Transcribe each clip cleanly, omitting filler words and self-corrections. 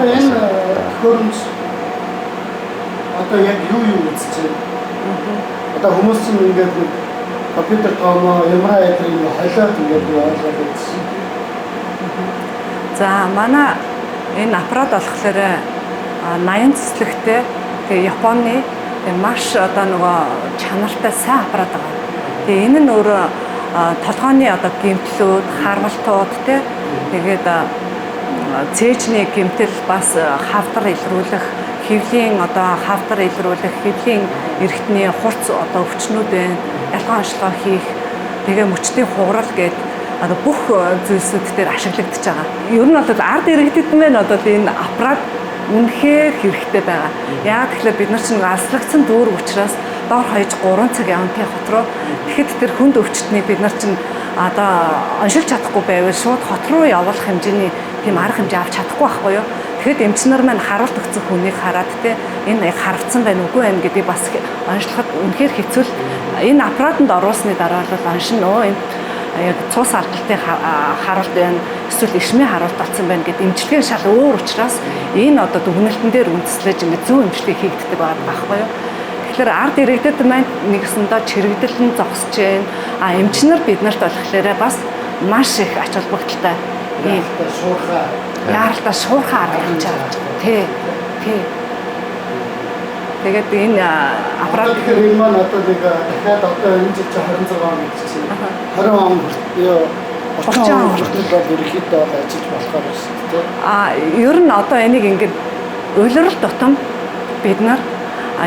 Одоо энэ төхөөрөмж одоо яг юу юу үзэж байна? Одоо хүмүүс чинь ингээд нэг компьютер томо, MRI эдрийг ингээд холиод ингээд нэг ойлгоод үзсэн. За, манай энэ аппарат болохоор 80 цэцлэгтэй, тэгээ Японы, тэгээ маш одоо нөгөө чанартай сайн аппарат байгаа. Тэгээ энэ нь өөрөө толгойн одоо гэмтлүүд, харвалтууд те, тэгээд цээжний гэмтэл, бас хавдар илрүүлэх, хэвлийн одоо хавдар илрүүлэх, хэвлийн эрхтний хурц одоо өвчнүүд байна. Ялгаан онцлогоо хийх, тэгээ мөчдийн хугарал гээд одоо бүх зүйлсүүд дээр ашиглагдаж байгаа. Ер нь бол ард иргэдэд маань одоо энэ аппарат үнэхээр хэрэгтэй байгаа. Яг тэгэхээр бид нар чинь алслагдсан дүүрэг учраас доор хаяж 3 цаг явна тий хот руу. Тэгэхэд тэр хүнд өвчтнийг бид нар чинь одоо оншилж чадахгүй байвал шууд хот руу явуулах хэмжээний тийм арга хэмжээ авч чадахгүй байхгүй юу? Тэгэхэд эмч нар маань харуулт өгсөн хүнийг хараад те, энэ яг харавцсан байна үгүй байна гэдгийг бас онцлоход үнэхээр хэцүү л. Энэ аппаратанд оруулсны дараа бол оншин өө энэ яг цус алдалтын харуулт байна, эсвэл ишмийн харуулт болсон байна гэд эмчилгээ шал өөр учраас энэ одоо дүгнэлтэн дээр үндэслэж ингээд зөв эмчилгээ хийгддэг байгаа байхгүй юу? Тэгэхээр ард иргэдэд маань нэгсэндээ чирэгдэл нь зогсож байна. А эмчнэр бид нарт болохоор бас маш их ач холбогдолтой ийм шуурхаа яаралтай шуурхаа арга хэмжээ авч. Тий. Тий. Тэгээд энэ аппарат тэгэхээр энэ маань одоо нэг дахиад одоо энэ жил чинь 26 он гэж чинь 20 он юу 30 он хүртэл бол ерөнхийдөө бол ажиллаж болохоор байна шүү дээ. А ер нь одоо энийг ингээд улирал тутам бид нар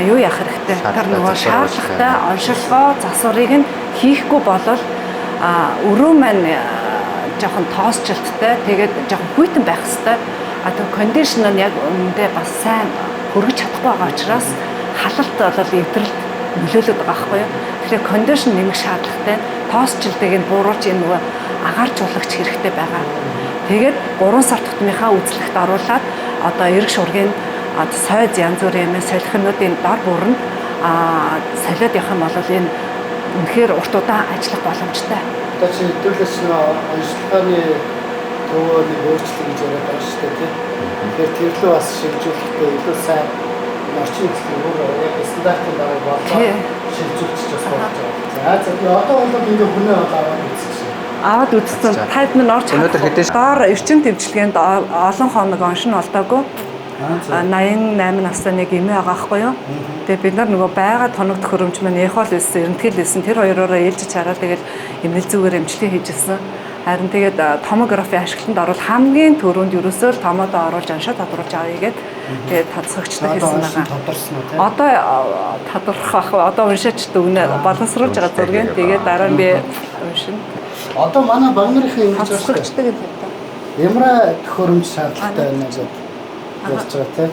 юу яах хэрэгтэй? Тэр нөгөө шаардлагатай оншилгоо засварыг нь хийхгүй болол өрөө маань жоохон тоосчлттай, тэгээд жоохон хүйтэн байх хэвээр. А тэр кондишн нь яг үнэндээ бас сайн хөргөж чадахгүй байгаа учраас халалт бол эвдрэлд нөлөөлөд байгаа байхгүй юу? Тэгэхээр кондишн нэмэх шаардлагатай, тоосчлтыг нь бууруулж энэ нөгөө агааржуулагч хэрэгтэй байгаа. Тэгээд 3 сар тутмынхаа үзлэгт оруулаад одоо эрэг шургийн сойз янз бүрийн юм солихнуудын дор бүрэн солиод явах юм бол энэ үнэхээр урт удаан ажиллах боломжтой. Одоо чи хэдүүлээс нөгөө онцлогооны төвөө нэг өөрчлөлт гэж яриад байгаа шүү дээ, тий. Тэгэхээр тэр лөө бас шилжүүлэхдээ илүү сайн орчин нөхцөл өөр яг стандартын дагуу болоо шилжүүлчих бас болж байгаа. За за, тэгээ одоо бол ингээ хүнээ бол аваад үзчихсэн. Аваад үзсэн. Таад минь орж Өнөөдөр хэдэн доор эрчим тэмцэлгээнд олон хоног оншин олдоогүй. 88 настай нэг эмээ байгаа байхгүй юу. Тэгээ бид нар нөгөө байгаа тоног төхөөрөмж маань эхол байсан, эрентгэл байсан. Тэр хоёророо ээлжиж хараад тэгэл эмнэл зүгээр эмчилгээ хийжсэн. Харин тэгээд томографи ашиглалтанд оруул хамгийн түрүүнд ерөөсөө л томоодоо оруулж аншаа тодруулж авъя гээд тэгээд тодсгогчтой хийсэн байгаа. Тодорсон уу те? Одоо тодорхой ах. Одоо уншаач дүгнэ боловсруулж байгаа зургийг. Тэгээд дараа нь би уншина. Одоо манай баг нарын ингэж байна. Тодсгогчтой гэдэг юм. MRI төхөөрөмж шаардлагатай байна гэдэг ярьж байгаа те.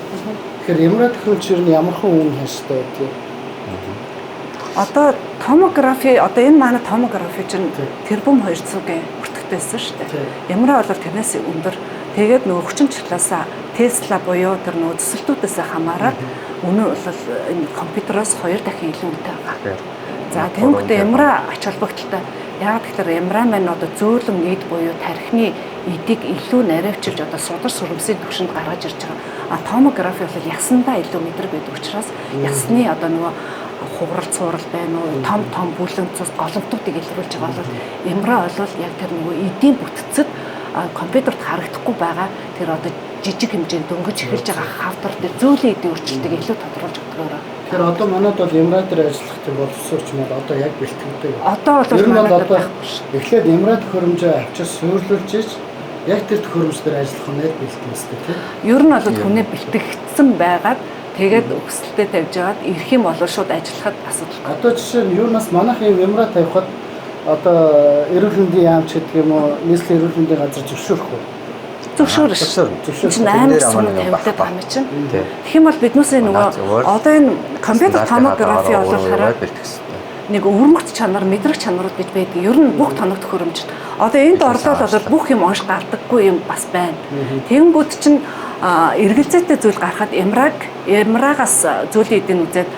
Тэгэхээр MRI төхөөрөмж ер нь ямархан үн хаштай байдаг? Одоо томографи, одоо энэ манай томографи чинь тэрбум 200-ийн өртөгтэй байсан шүү дээ. MRI бол тэрнээс өндөр. Тэгээд нөгөө хүчин чатлаасаа Тесла буюу тэр нөгөө төсөлтүүдээс хамаарат үнэ бол энэ компьютероос 2 дахин илүү үнэтэй байгаа. За, тэгэнгүүтээ MRI ач холбогдолтой. Яг тэгэхээр MRI маань одоо зөөлөн эд буюу тархины эдийг илүү наривчилж одоо судар сүрэмсийн түвшинд гаргаж ирж байгаа. А томографи бол ясандаа илүү мэдрэг байдаг учраас ясны одоо нөгөө хугарал цуурал байна уу, том том бүлэн цус голомтуудыг илрүүлж байгаа бол MRI бол яг тэр нөгөө эдийн бүтцэд компьютерт харагдахгүй байгаа тэр одоо жижиг хэмжээнд дөнгөж эхэлж байгаа хавдар дээр зөөлөн эдийн өөрчлөлтийг илүү тодруулж өгдөг. Тэгэхээр одоо манад бол MRI дээр ажиллах тийм боловсруучч мал одоо яг бэлтгэдэг. Одоо бол Ер нь бол манайд одоо байхгүй шүү. эхлээд MRI төхөөрөмжөө авчир суйрлуулж ич яг тэр төхөөрөмж дээр ажиллах нь яг бэлтгэн өстэй тийм. Ер нь бол хүнээ бэлтгэгдсэн байгаад тэгээд өсөлтөө тавьж байгаад ирэх юм бол шууд ажиллахад асуудал. Одоо жишээ нь юунаас манайхын MRI тавихад одоо эрүүл мэндийн яам ч гэдэг юм уу, нийслэлийн эрүүл мэндийн газар зөвшөөрөх үү? Зөвшөөрөл шүү. Зөвшөөрөл. Чинь амар Тэрнээр сум ямар нэгэн тавигдаад байхгүй. байгаа юм чинь. Тий. Тэгэх юм бол биднээсээ нөгөө одоо энэ компьютер томографи бол хараа бэлтгэх хэрэгтэй. нэг өвөрмөц чанар, мэдрэг чанарууд гэж байдаг. Ер нь бүх тоног төхөөрөмж. Одоо энд орлоод бол бүх юм онш гардаггүй юм бас байна. Тэгэнгүүт чинь эргэлзээтэй зүйл гарахад MRI-гаас зүйлийн эдийн үзээд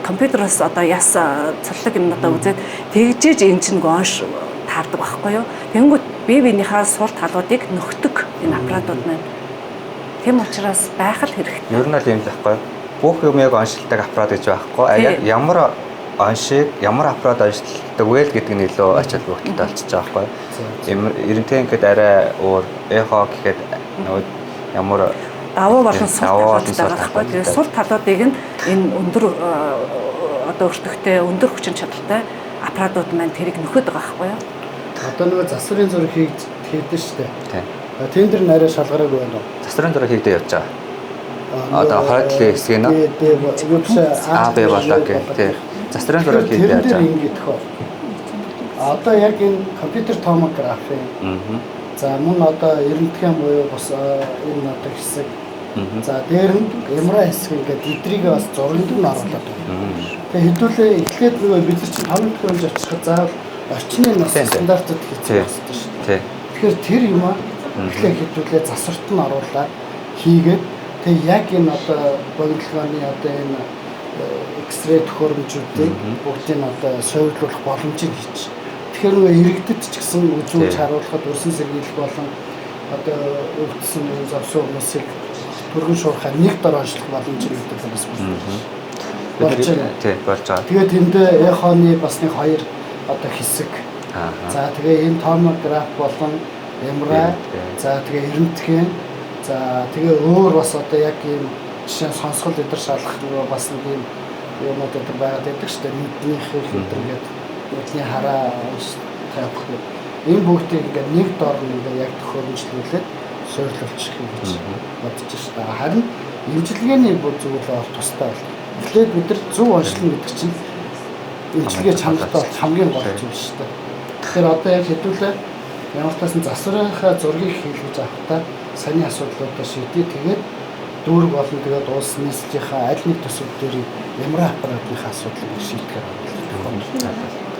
компьютероос одоо яс цуллаг юмнуудаа үзээд тэгжээж энэ чинь нөгөө онш таардаг байхгүй юу? Тэгэнгүүт бие биенийхээ сул талуудыг нөхдөг энэ аппаратууд маань. Тийм учраас байх л хэрэгтэй. Ер нь л юм л байхгүй. Бүх юм яг оншилдаг аппарат гэж байхгүй. Яг ямар оншиг, ямар аппарат оншилдаг вэ л гэдэг нь илүү ач холбогдолтой болчихж байгаа байхгүй. Эрентэн гэхэд арай өөр, эхо гэхэд нөгөө ямар давуу болон сул талууд байгаа байхгүй. Тэгээ сул талуудыг нь энэ өндөр одоо өртөгтэй, өндөр хүчин чадалтай аппаратууд маань тэрийг нөхөд байгаа байхгүй юу? Одоо нөгөө засварын зураг хийгдэн шүү дээ. Тэн дээр нь арай шалгараагүй байна уу? Засварын зураг хийгдээ явж байгаа. Одоо хойдлын хэсгийг нь А Б болоо гэх тий. Засварын зураг хийгдээ явж байгаа. Ингэх үү? Одоо яг энэ компьютер томографи. За мөн одоо эрэмтгэн буюу бас энэ одоо хэсэг. За дээр нь MRI хэсэг ингээд эдрийг бас зурганд нь оруулаад байна. Тэгээ хэдүүлээ эхлээд нөгөө бид нар чинь томог төхөөрөмж очиход заавал орчны нас стандартад хийх хэрэгтэй шүү дээ. Тэгэхээр тэр юм аа эхлээд хэдүүлээ засварт нь оруулаад хийгээд тэгээ яг энэ одоо богиноны одоо энэ X-ray төхөөрөмжүүдийг бүгдийг одоо сувилуулах боломжийг хийчих. Тэгэхээр нөгөө иргэдэд ч гэсэн үзүүлж харуулхад өрсөн сэргийлэх болон одоо өвдсөн зовсон хүмүүсийг түргэн шуурхай нэг дор онцлох боломжийг гэдэг бас болж байна. Тий, болж байгаа. Тэгээд тэндээ эхоны бас нэг хоёр одоо хэсэг. За тэгээ энэ томограф болон MRI, за тэгээ эрэмтгэн, за тэгээ өөр бас одоо яг ийм жишээ нь сонсгол өдр шалгах нөгөө бас нэг ийм юмнууд өдр байгаад байдаг шүү дээ. Нүднийх өдр гэдэг нүдний хараа тавих гэх. Энэ бүгдийг ингээд нэг дор нь ингээд яг төхөөрөмжлүүлээд суйрлуулчих юм гэж бодож шүү дээ. Харин эмчилгээний бүр зүйл бол тустай бол. Эхлээд бид нар зөв онцлно гэдэг чинь эмчилгээ чанартай бол хамгийн гол зүйл шүү дээ. Тэгэхээр одоо яг хэдүүлээ ямар ч байсан засварынхаа зургийг хийлгэж авахдаа саний асуудлуудаа шийдээ. Тэгээд дүүрэг болон тэгээд улс нийслэлийнхаа аль нэг төсөв дээр ямар аппаратныхаа асуудлыг шийдэхээр оруулах.